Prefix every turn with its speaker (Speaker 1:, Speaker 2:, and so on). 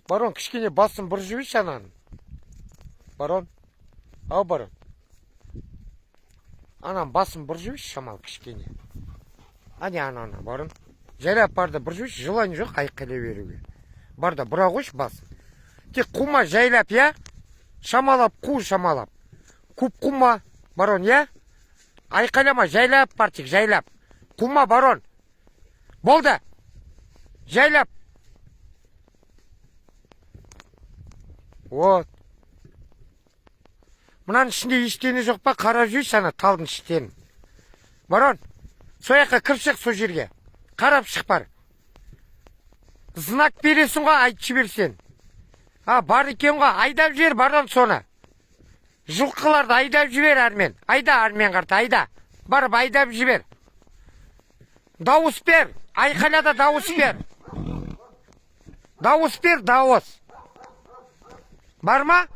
Speaker 1: Барон, кішкене басын бұрып жіберші ананың. Барон, ау, Барон, ананың басын бұрып жіберші шамалы кішкене. Әне, ана, ана, Барон, жайлап бар да бұрып жіберші. Желание жоқ айқайлай беруге. Бар да бұра қойшы басын. Тек қума, жайлап, иә, шамалап қу, шамалап. Көп қума, Барон, иә, айқайлама, жайлап бар, тек жайлап қума. Барон, болды, жайлап. Вот мынаның ішінде ештеңе жоқ па, қарап жүрші ана талдың іштерін. Барон, сол жаққа кіріп шық, сол жерге қарап шық, бар. Знак бересің ғой, айтып жіберсең. А, бар екен ғой. Айдап жібер, Барон, соны, жылқыларды айдап жібер әрмен, айда әрмен қарта, айда, барып айдап жібер. Дауыс бер, айқайла да дауыс бер, дауыс бер, дауыс бар ма?